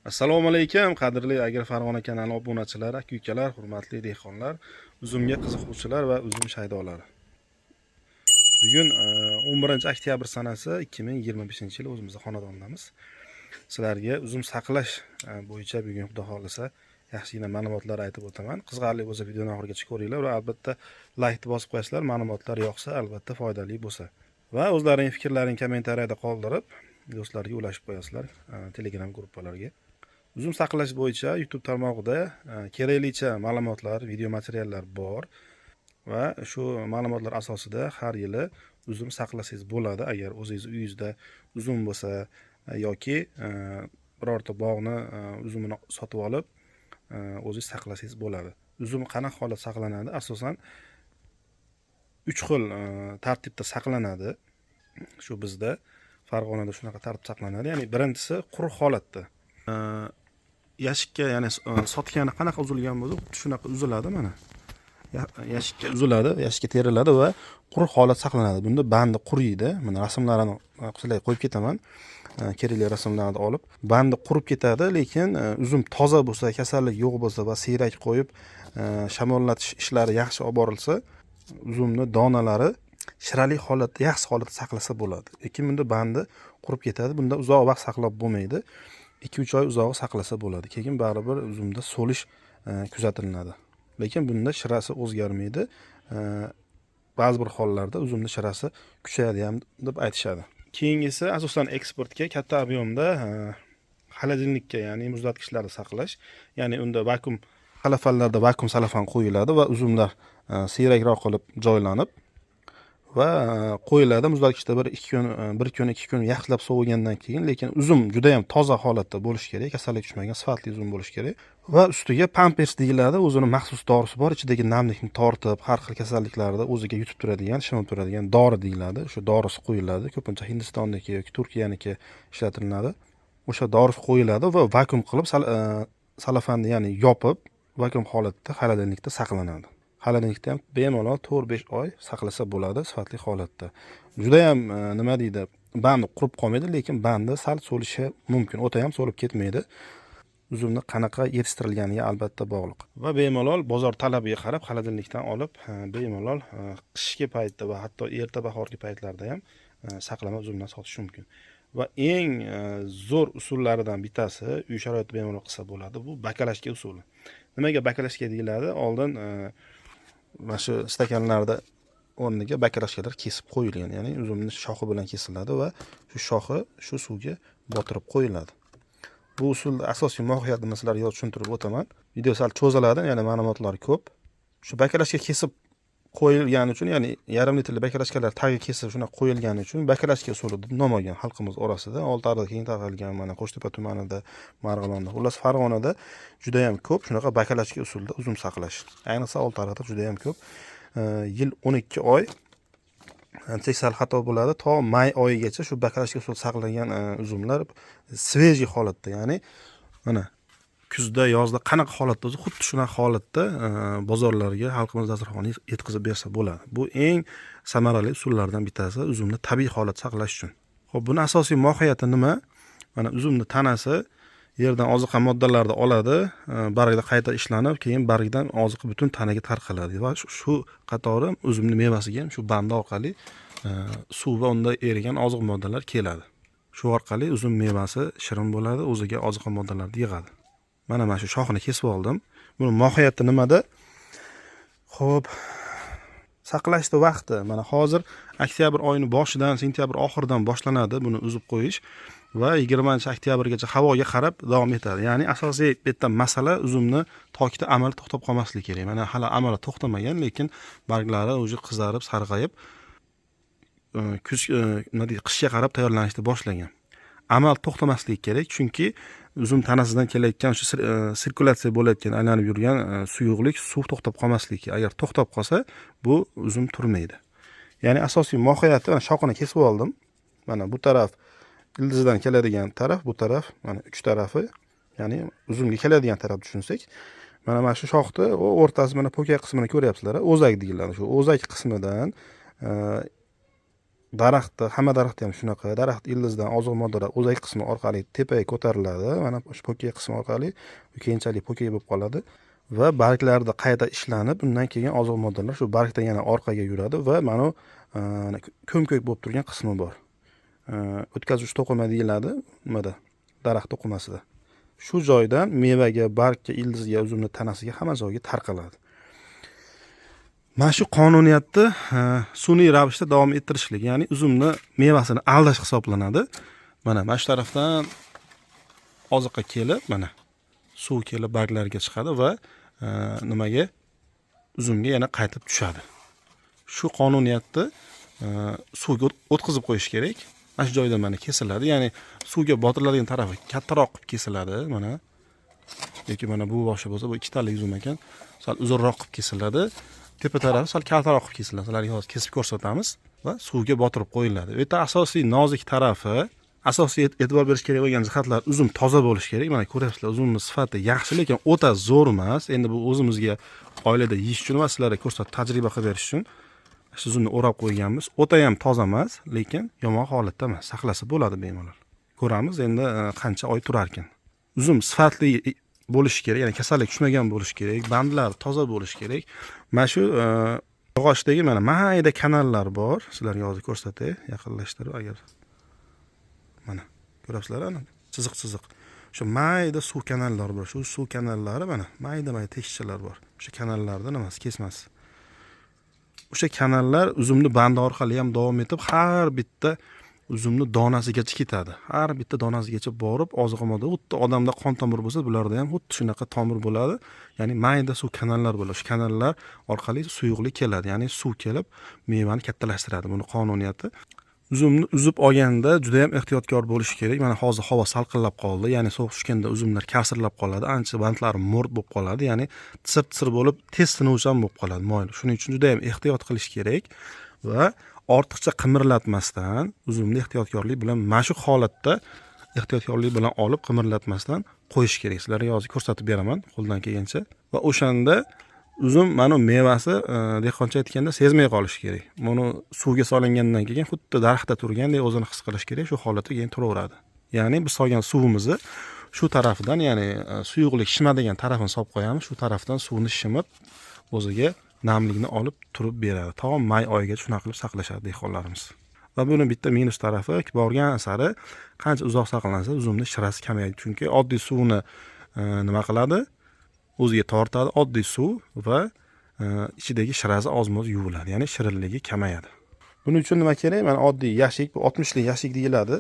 Assalomu alaykum, qadrli Agro Farg'ona kanali obunachilari, aka-ukalar, hurmatli dehqonlar, uzumga qiziquvchilar va uzum shaydolari. Bugun 11 oktyabr sanasi 2025-yil o'zimizning xonadondamiz. Sizlarga uzum saqlash bo'yicha bugun xudo xohlasa yaxshigina ma'lumotlar aytib o'taman. Qiziqarli bo'lsa videoni oxirigacha ko'ringlar va albatta like bosib qo'yasizlar, ma'lumotlar yoqsa, albatta foydali bo'lsa. Va o'zlaring fikrlaringni kommentariyada qoldirib, do'stlarga ulashib qo'yasizlar, Telegram guruhlarga. Uzum saqlash bo'yicha YouTube tarmog'ida keraklicha ma'lumotlar, video materiallar bor va shu ma'lumotlar asosida har yili uzum saqlasangiz bo'ladi. Agar o'zingiz uyingizda uzum bo'lsa yoki birorta bog'ni uzumini sotib olib o'zingiz saqlasangiz bo'ladi. Uzum qanaqa holat saqlanadi? Asosan 3 xil tartibda saqlanadi. Shu bizda Farg'onada shunaqa tartib saqlanadi. Ya'ni birinchisi quruq holatda. Yashikka, ya'ni sotgani qanaqa uzilgan bo'lsa, xuddi shunaqa uziladi mana. Yashikka uziladi, yashikka teriladi va quruq holat saqlanadi. Bunda bandi quriydi. Mana rasmlarini sizlarga qo'yib ketaman. Kerakli rasmlarni olib, bandi qurib ketadi, lekin uzum toza bo'lsa, kasallik yo'q bo'lsa va siyrak qo'yib, shamollatish ishlari yaxshi olib borilsa, uzumni donalari shirali holatda, yaxshi holatda saqlasa bo'ladi. Lekin bunda bandi qurib ketadi. Bunda uzoq vaqt saqlab bo'lmaydi. 2-3 oy uzog'i saqlasa bo'ladi. Keyin baribir uzumda so'lish kuzatiladi. Lekin bunda shirasi o'zgarmaydi. Ba'zi bir hollarda uzumda shirasi kuchayadi ham deb aytishadi. Keyingisi asosan eksportga katta объемda xolodilnikka, ya'ni muzlatgichlarda saqlash. Ya'ni unda vakuum salafanlarda vakuum salafan qo'yiladi va uzumlar siyrakroq qilib joylanib va qo'yiladi muzlatgichda 1-2 kun, 1 kun, 2 kun yaxshilab sovigandan keyin, lekin uzum juda ham toza holatda bo'lishi kerak, kasallik tushmagan sifatli uzum bo'lishi kerak. Va ustiga pampers deyiladi, o'zini maxsus dorisi bor, ichidagi namlikni tortib, har xil kasalliklarda o'ziga yutib turadigan, shimib turadigan dori deyiladi. O'sha dorisi qo'yiladi, ko'pincha Hindistonniki yoki Turkiyaniki ishlatiladi. O'sha dorisi qo'yiladi va vakuum qilib salafanni, ya'ni yopib, vakuum holatda xolodilnikda saqlanadi. Xolodilnikda ham bemalol 4-5 oy saqlasa bo'ladi sifatli holatda. Juda ham nima deydi, bandi qurib qolmaydi, lekin bandi sal so'lishi mumkin, o'ta ham so'lib ketmaydi. Uzumni qanaqa yetishtirilganiga albatta bog'liq. Va bemalol bozor talabiga qarab xolodilnikdan olib, bemalol qishki paytda va hatto erta bahorgi paytlarda ham saqlama uzumdan sotish mumkin. Va eng zo'r usullaridan bittasi uy sharoitida bemalol qilsa bo'ladi, bu bakalashka usuli. Nimaga bakalashka deyiladi? Oldin mana shu stakanlarda o'rniga bakalashkalar kesib qo'yilgan, ya'ni uzumni shoxi bilan kesiladi va shu shoxi shu suvga botirib qo'yiladi. Bu usulda asosiy mohiyatini sizlarga tushuntirib o'taman. Video sal cho'ziladi, ya'ni ma'lumotlar ko'p. Shu bakalashka kesib qo'yilgani uchun, ya'ni yarim litrli bakalashkalar tagi kesib shunaqa qo'yilgani uchun bakalashka usuli deb nom olgan xalqimiz orasida. Oltiariqda keng tarqalgan, mana Qo'shtepa tumanida, Marg'ilonda, xullas Farg'onada juda ham ko'p shunaqa bakalashka usulida uzum saqlash. Ayniqsa Oltiariqda juda ham ko'p. Yil 12 oy sal xato bo'ladi, to may oyigacha shu bakalashka usulida saqlangan uzumlar svejiy holatda, ya'ni mana kuzda, yozda qanaqa holatda o'zi xuddi shunaqa holatda bozorlarga, xalqimiz dasturxoniga yetkazib bersa bo'ladi. Bu eng samarali usullardan bittasi uzumni tabiiy holat saqlash uchun. Xo'p, buni asosiy mohiyati nima? Mana uzumni tanasi yerdan oziqa moddalarni oladi, bargda qayta ishlanib, keyin bargdan oziqa butun tanaga tarqaladi va shu qatori uzumni mevasiga ham shu bandi orqali suv va unda erigan oziq moddalar keladi. Shu orqali uzum mevasi shirin bo'ladi, o'ziga oziqa moddalarni yig'adi. Mana shu shoxini kesib oldim. Buni mohiyati nimada? Xo'p, saqlashni vaqti mana hozir oktyabr oyining boshidan, sentyabr oxiridan boshlanadi buni uzib qo'yish va 20-oktyabrgacha havoga qarab davom etadi. Ya'ni asosiy bu yerda masala uzumni tokda amal to'xtab qolmasligi kerak. Mana hali amali to'xtamagan, lekin barglari o'zi qizarib, sarg'ayib, kuz nima deydi, qishga qarab tayyorlanishni boshlagan. Amal to'xtamasligi kerak, chunki uzum tanasidan kelayotgan shu sirkulyatsiya bo'layotgan, aylanib yurgan suyuqlik, suv to'xtab qolmasligi. Agar to'xtab qolsa, bu uzum turmaydi. Ya'ni asosiy mohiyati, mana shoxini kesib oldim. Mana bu taraf ildizdan keladigan taraf, bu taraf mana uch tarafi, ya'ni uzumga keladigan taraf tushunsak, mana shu shoxni o'rtasi, mana po'kay qismini ko'ryapsizlar, o'zak deyiladi. Shu o'zak qismidan Daraxtda, hamma daraxtda ham shunaqa. Daraxt ildizdan oziq moddalar o'zak qismi orqali tepaga ko'tariladi. Mana shu po'kay qismi orqali keyinchalik po'kay bo'lib qoladi va barglarda qayta ishlanib, undan keyin oziq moddalar shu bargdan yana orqaga yuradi va mana ko'm-ko'k bo'lib turgan qismi bor. O'tkazuvchi to'qima deyiladi, nimada? Daraxt to'qimasida. Shu joydan mevaga, bargga, ildizga, uzumni tanasiga, hamma joyga tarqaladi. Mana shu qonuniyatni sun'iy ravishda davom ettirishlik, ya'ni uzumni mevasini aldash hisoblanadi. Mana shu tarafdan oziqqa kelib, mana suv kelib barglarga chiqadi va nimaga, uzumga yana qaytib tushadi. Shu qonuniyatni suvga o'tkazib qo'yish kerak. Mana shu joyda mana kesiladi, ya'ni suvga botiriladigan tarafi kattaroq qilib kesiladi mana. Yoki mana bu boshi bo'lsa, bu ikkitalik uzum ekan, sal uzunroq qilib kesiladi. Tepa tarafi sal kaltaroq qilib kesiladi. Sizlarga hozir kesib ko'rsatamiz va suvga botirib qo'yiladi. Bu yerda asosiy nozik tarafi, asosiy e'tibor berish kerak bo'lgan jihatlar, uzum toza bo'lishi kerak. Mana ko'ryapsizlar, uzumning sifati yaxshi, lekin o'ta zo'r emas. Endi bu o'zimizga oilada yeyish uchun va sizlarga ko'rsatib tajriba qilib berish uchun shu uzumni o'rab qo'yganmiz. O'ta ham toza emas, lekin yomon holatda emas, saqlasa bo'ladi bemalol. Ko'ramiz endi qancha oy turar ekan. Uzum sifatli bo'lishi kerak, ya'ni kasallik tushmagan bo'lishi kerak, bandlar toza bo'lishi kerak. Mana shu yog'ochdagi mana mayda kanallar bor, sizlarga hozir ko'rsatay, yaqinlashtirib agar mana ko'rasizlar, ana chiziq-chiziq. Shu mayda suv kanallari bor. Shu suv kanallari mana mayda-mayda teshikchalar bor. O'sha kanallarda nimasi kesmasi. O'sha kanallar uzumni bandi orqali ham davom etib, har bitta uzumni donasigacha ketadi. Har bitta donasigacha borib, oziq modda xuddi odamda qon tomir bo'lsa, bularda ham xuddi shunaqa tomir bo'ladi. Ya'ni mayda suv kanallar bo'ladi. Shu kanallar orqali suyuqlik keladi. Ya'ni suv kelib mevani kattalashtiradi. Buni qonuniyati. Uzumni uzib olganda juda ham ehtiyotkor bo'lish kerak. Mana hozir havo salqinlab qoldi. Ya'ni sovuq tushganda uzumlar kasirlab qoladi, ancha bandlari mo'rt bo'lib qoladi, ya'ni tisir-tisir bo'lib, tez sinuvchan bo'lib qoladi moyil. Shuning uchun juda ham ehtiyot qilish kerak va ortiqcha qimirlatmasdan uzumni ehtiyotkorlik bilan mana shu holatda ehtiyotkorlik bilan olib qimirlatmasdan qo'yish kerak. Sizlarga hozir ko'rsatib beraman qo'ldan kelgancha. Va o'shanda uzum mana mevasi dehqoncha aytganda sezmay qolishi kerak. Buni suvga solingandan keyin xuddi daraxtda turgandek o'zini his qilish kerak, shu holatda keyin turaveradi. Ya'ni biz solgan suvimizni shu tarafidan, ya'ni suyuqlik shimadigan tarafini solib qo'yamiz, shu tarafdan suvni shimib o'ziga namlikni olib turib beradi. To may oyigacha shunaqa qilib saqlashadi dehqonlarimiz. Va buni bitta minus tarafi, borgan sari qancha uzoq saqlansa uzumning shirasi kamayadi. Chunki oddiy suvni nima qiladi? O'ziga tortadi oddiy suv va ichidagi shirasi ozmoz yuviladi, ya'ni shirinligi kamayadi. Buning uchun nima kerak? Mana oddiy yashik, bu 60 lik yashik deyiladi.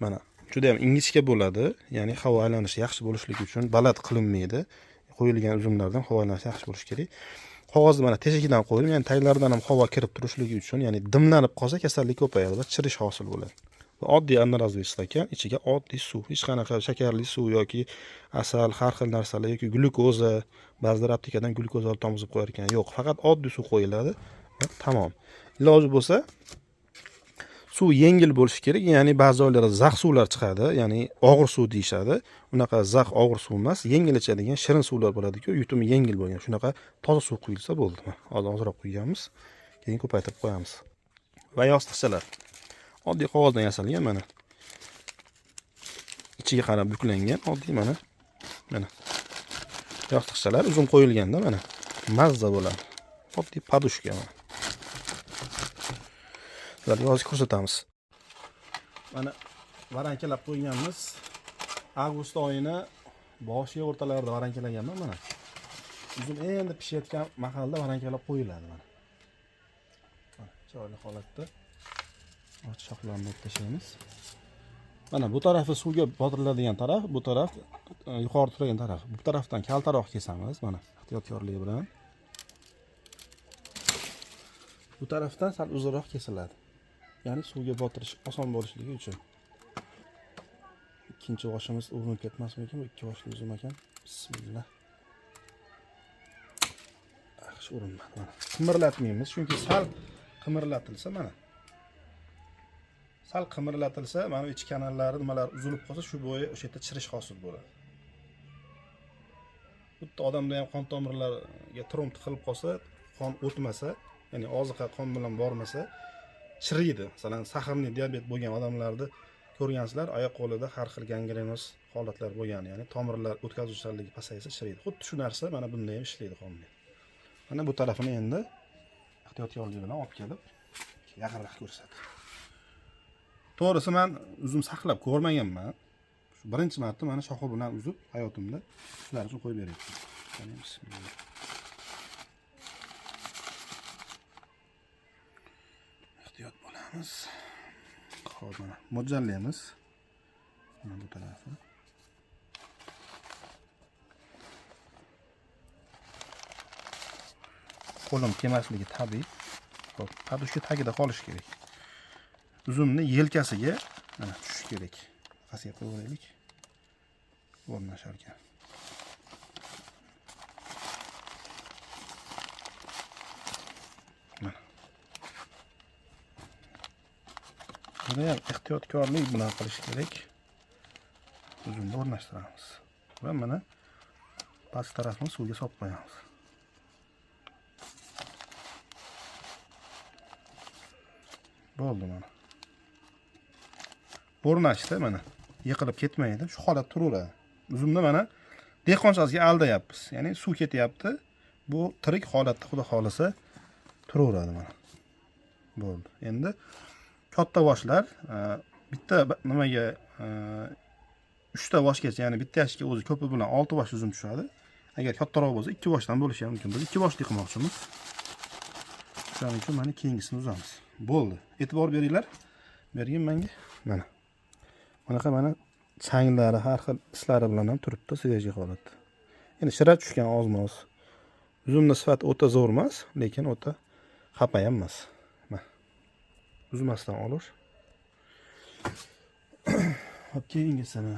Mana juda ham ingichka bo'ladi, ya'ni havo aylanishi yaxshi bo'lishligi uchun baland qilinmaydi. Qo'yilgan uzumlardan havo aylanishi yaxshi bo'lishi kerak. Qog'ozni mana teshigidan qo'ydim, ya'ni taglaridan ham havo kirib turishligi uchun, ya'ni dimlanib qolsa kasallik ko'payadi va chirish hosil bo'ladi. Va oddiy одноразовый stakan, ichiga oddiy suv, hech qanaqa shakarli suv yoki asal, har xil narsalar yoki glyukoza, ba'zilar aptekadan glyukoza olib tomizib qo'yar ekan. Yo'q, faqat oddiy suv qo'yiladi va tamom. Iloji bo'lsa suv yengil bo'lishi kerak, ya'ni ba'zi joylarda zax suvlar chiqadi, ya'ni og'ir suv deyishadi. Unaqa zax og'ir suv emas, yengil ichadigan shirin suvlar bo'ladi-ku, yutumi yengil bo'lgan. Shunaqa toza suv quyilsa bo'ldi. Mana hozir ozroq quyganmiz, keyin ko'paytirib qo'yamiz. Va yostiqchalar oddiy qog'ozdan yasalgan, mana ichiga qarab buklangan oddiy mana yostiqchalar uzun qo'yilganda mana mazza bo'ladi. Oddiy podushka mana. Sizlarga hozir ko'rsatamiz. Mana varankalab qo'yganmiz. Avgust oyini boshi o'rtalarida varankalaganman mana. Uzum endi pishayotgan mahalda varankalab qo'yiladi mana. Mana chiroyli holatda. Och shoxlarini olib tashlaymiz. Mana bu tarafi suvga botiriladigan taraf, bu taraf yuqori turadigan taraf. Bu tarafdan kaltaroq kesamiz mana ehtiyotkorlik bilan. Bu tarafdan sal uzunroq kesiladi. Ya'ni suvga botirish oson bo'lishligi uchun. Ikkinchi boshimiz urinib ketmasmikin? Bu ikki boshli uzum ekan. Bismillah. Yaxshi urinmadi mana. Qimirlatmaymiz, chunki sal qimirlatilsa mana. Sal qimirlatilsa, mana bu ichki kanallari nimalar uzilib qolsa, shu bo'yi o'sha yerda chirish hosil bo'ladi. Xuddi odamda ham qon tomirlarga tromb tiqilib qolsa, qon o'tmasa, ya'ni oziqa qon bilan bormasa, chiriydi. Masalan, saxarli diabet bo'lgan odamlarni ko'rgansizlar, oyoq qo'lida har xil gangrenoz holatlar bo'lgan, ya'ni tomirlar o'tkazuvchanligi pasaysa chiriydi. Xuddi shu narsa mana bunda ham ishlaydi qonda. Mana bu tarafini endi ehtiyotkorlik bilan olib kelib yaqinroq ko'rsat. To'g'risi men uzum saqlab ko'rmaganman. Shu birinchi marta mana shoxi bilan uzib hayotimda shular uchun qo'yib beryapman. Qani, bismillah. Ehtiyot bo'lamiz. Xo'p, mana mo'ljallaymiz. Mana bu tarafi. Qo'lim kelmasligi tabiiy. Xo'p, podushka tagida qolishi kerak. Uzumni yelkasiga mana tushishi kerak. Qasiga qo'yib olaylik. O'rnashar ekan. Mana. Buni ham ehtiyotkorlik bilan qilish kerak. Uzumni o'rnashtiramiz. Va mana past tarafini suvga solib qo'yamiz. Bo'ldi mana. O'rnashdi mana. Yiqilib ketmaydi. Shu holat turaveradi. Uzumni mana dehqonchasiga aldayapmiz. Ya'ni suv ketyapti. Bu tirik holatda xudo xolasa turaveradi mana. Bo'ldi. Endi katta boshlar bitta nimaga 3 ta boshgacha, ya'ni bitta yashga o'zi ko'pi bilan 6 bosh uzum tushadi. Agar kattaroq bo'lsa 2 boshdan bo'lishi ham mumkin. Biz 2 boshli qilmoqchimiz. Shuning uchun mana keyingisini uzamiz. Bo'ldi. E'tibor beringlar. Bergin menga. Mana. Bunaqa mana changlari, har xil islari bilan ham turibdi, svejiy holatda. Endi shira tushgan ozmoz. Uzumning sifati o'ta zo'r emas, lekin o'ta xafa ham emas. Mana. Uzmasdan olur. Hop, keyingisini.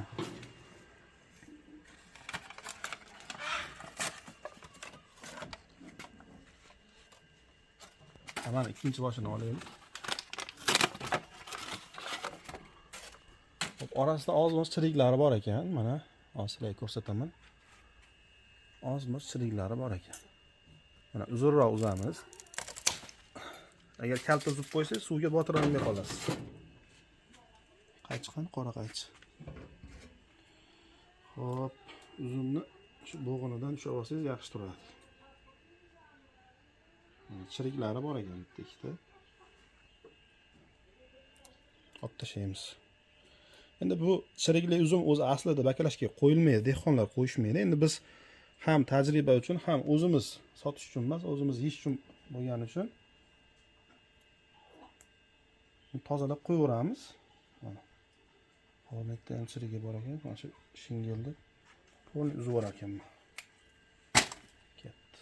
Mana ikkinchi boshini olaylik. Hop, orasida ozmoz chiriklari bor ekan. Mana hozir sizlarga ko'rsataman. Ozmoz chiriklari bor ekan. Mana uzunroq uzamiz. Agar kalta uzib qo'ysangiz, suvga botirolmay qolasiz. Qaychi qani, qora qaychi. Xo'p, uzumni shu bo'g'inidan ushlab olsangiz yaxshi turadi. Chiriklari bor ekan bitta ikkita. Olib tashlaymiz. Endi bu chirikli uzum o'zi aslida bakalashga qo'yilmaydi, dehqonlar qo'yishmaydi. Endi biz ham tajriba uchun, ham o'zimiz sotish uchun emas, o'zimiz yeyish uchun bo'lgani uchun tozalab qo'yaveramiz. Mana. Hop, bitta ham chirigi bor ekan, mana shu shingilni to'liq uzib yuborar ekanman. Ketdi.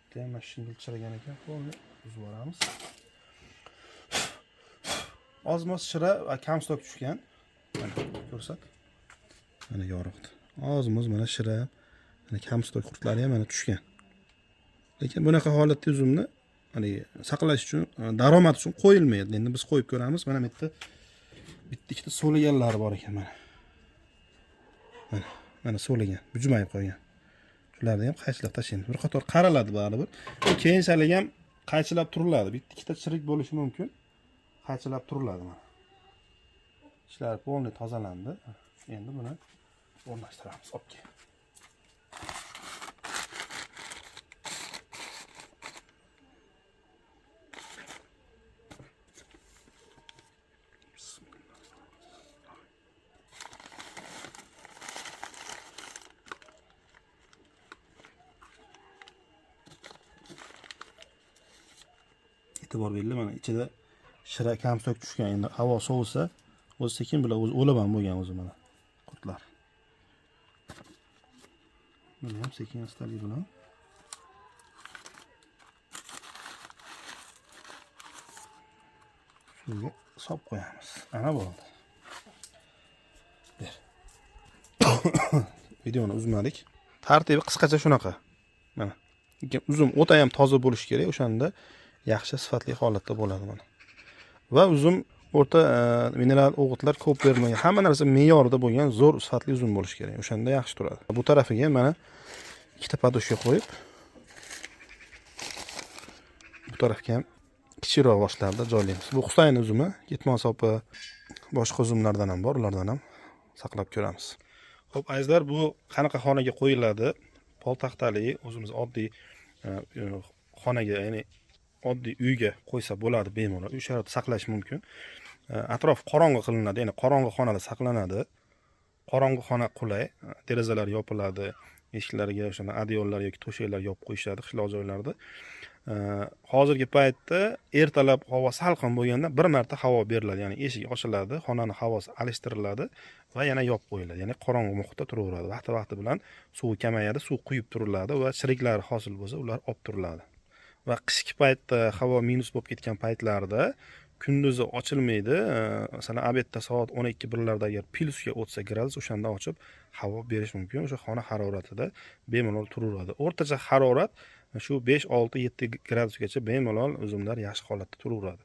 Bitta ham shingil chirigan ekan, to'liq uzib yuboramiz. Ozmoz shira va kamstok tushgan. Mana ko'rsat. Mana yorug'di. Ozmoz mana shira, mana kamstok qurtlari ham mana tushgan. Lekin bunaqa holatda uzumni hani saqlash uchun, daromad uchun qo'yilmaydi. Endi biz qo'yib ko'ramiz. Mana bu yerda bitta ikkita so'liganlari bor ekan mana. Mana, mana so'ligan, bujumayib qolgan. Shularni ham qaychilab tashlaymiz. Bir qator qaraladi baribir. Keyinchalik ham qaychilab turiladi. Bitta ikkita chirik bo'lishi mumkin. Qaychilab turiladi mana. Ishlar polni tozalandi. Endi buni o'rnashtiramiz. Olib kel. E'tibor beringlar, mana ichida shira kamstok tushgan. Endi havo sovisa, o'zi sekin bilan o'zi o'lib ham bo'lgan o'zi mana qurtlar. Buni ham sekin astalik bilan suvga solib qo'yamiz. Ana bo'ldi. Ber. Videoni uzmadik. Tartibi qisqacha shunaqa. Mana. Uzum o'ta ham toza bo'lishi kerak, o'shanda yaxshi sifatli holatda bo'ladi mana. Va uzum o'rta mineral o'g'itlar ko'p berilmagan, hamma narsa me'yorida bo'lgan zo'r sifatli uzum bo'lishi kerak. O'shanda yaxshi turadi. Bu tarafiga mana ikkita podushka qo'yib, bu tarafga ham Kichikroq boshlarda joylaymiz. Bu Husayn uzumi, ketmon sopi, boshqa uzumlardan ham bor, ulardan ham saqlab ko'ramiz. Xo'p, azizlar, bu qanaqa xonaga qo'yiladi? Poltaxtali, o'zimiz oddiy xonaga, ya'ni oddiy uyga qo'ysa bo'ladi bemalol. Uy sharoitida saqlash mumkin. Atrof qorong'i qilinadi, ya'ni qorong'i xonada saqlanadi. Qorong'i xona qulay, derazalar yopiladi, eshiklarga o'sha adyollar yoki to'shaklar yopib qo'yishadi qishloq joylarda. Hozirgi paytda ertalab havo salqin bo'lganda bir marta havo beriladi, ya'ni eshik ochiladi, xonani havosi alishtiriladi va yana yopib qo'yiladi, ya'ni qorong'i muhitda turaveradi. Vaqti-vaqti bilan suvi kamayadi, suv quyib turiladi va chiriklari hosil bo'lsa ular olib turiladi. Va qishki paytda havo minus bo'lib ketgan paytlarda kunduzi ochilmaydi. Masalan, obedda soat 12-1larda agar plyusga o'tsa gradus, o'shanda ochib havo berish mumkin. O'sha xona haroratida bemalol turaveradi. O'rtacha harorat shu 5, 6, 7 gradusgacha bemalol uzumlar yaxshi holatda turaveradi.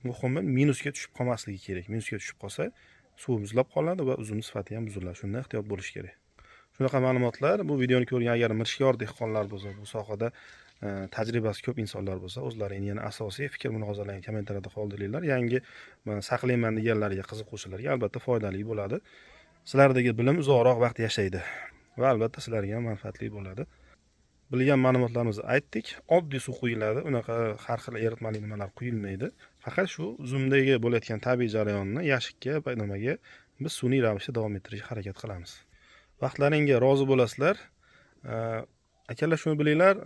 Muhimi minusga tushib qolmasligi kerak. Minusga tushib qolsa suv muzlab qoladi va uzum sifati ham buziladi. Shundan ehtiyot bo'lish kerak. Shunaqa ma'lumotlar. Bu videoni ko'rgan agar mirishkor dehqonlar bo'lsa, bu sohada tajribasi ko'p insonlar bo'lsa, o'zlaring yana asosiy fikr mulohazalarini kommentariyada qoldiringlar. Yangi saqlayman deganlarga, qiziquvchilarga albatta foydali bo'ladi. Sizlardagi bilim uzoqroq vaqt yashaydi va albatta sizlarga ham manfaatli bo'ladi. Bilgan ma'lumotlarimizni aytdik. Oddiy suv quyiladi, unaqa har xil eritmali nimalar quyilmaydi. Faqat shu uzumdagi bo'layotgan tabiiy jarayonni yashikka va nimaga biz sun'iy ravishda davom ettirishga harakat qilamiz. Vaqtlaringga rozi bo'lasizlar. Akalar, shuni bilinglar,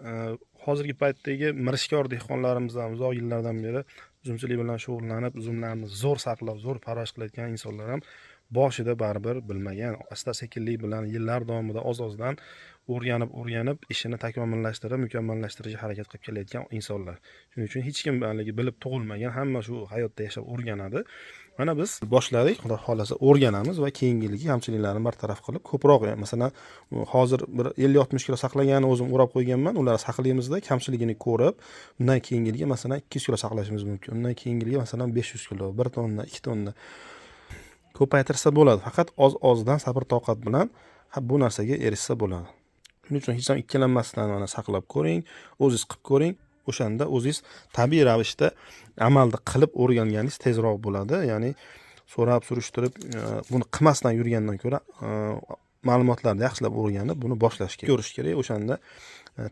hozirgi paytdagi mirishkor dehqonlarimizdan uzoq yillardan beri uzumchilik bilan shug'ullanib, uzumlarni zo'r saqlab, zo'r parvarish qilayotgan insonlar ham boshida baribir bilmagan, asta-sekinlik bilan yillar davomida oz-ozdan o'rganib, ishini takomillashtirib, mukammallashtirishga harakat qilib kelayotgan insonlar. Shuning uchun hech kim haligi bilib tug'ilmagan, hamma shu hayotda yashab o'rganadi. Mana biz boshladik, Xudo xolasa o'rganamiz va keyingi yilgi kamchiliklarni bartaraf qilib, ko'proq, masalan, hozir bir 50-60 kilo saqlaganini o'zim o'rab qo'yganman, ular saqlaymizda, kamchiligini ko'rib, undan keyingi yilga masalan 200 kilo saqlashimiz mumkin. Undan keyingi yilga masalan 500 kilo, 1 tonna, 2 tonna ko'paytirsa bo'ladi. Faqat oz-ozdan sabr-toqat bilan bu narsaga erishsa bo'ladi. Shuning uchun hech ham ikkilanmasdan mana saqlab ko'ring, o'zingiz qilib ko'ring. O'shanda o'zingiz tabiiy ravishda amalda qilib o'rganganingiz tezroq bo'ladi. Ya'ni so'rab, surishtirib, buni qilmasdan yurgandan ko'ra ma'lumotlarni yaxshilab o'rganib, buni boshlash kerak, ko'rish kerak. O'shanda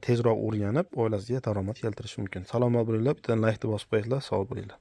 tezroq o'rganib, oilasiga daromad keltirish mumkin. Salomat bo'linglar, bittadan laykni bosib qo'yinglar. Sog' bo'linglar.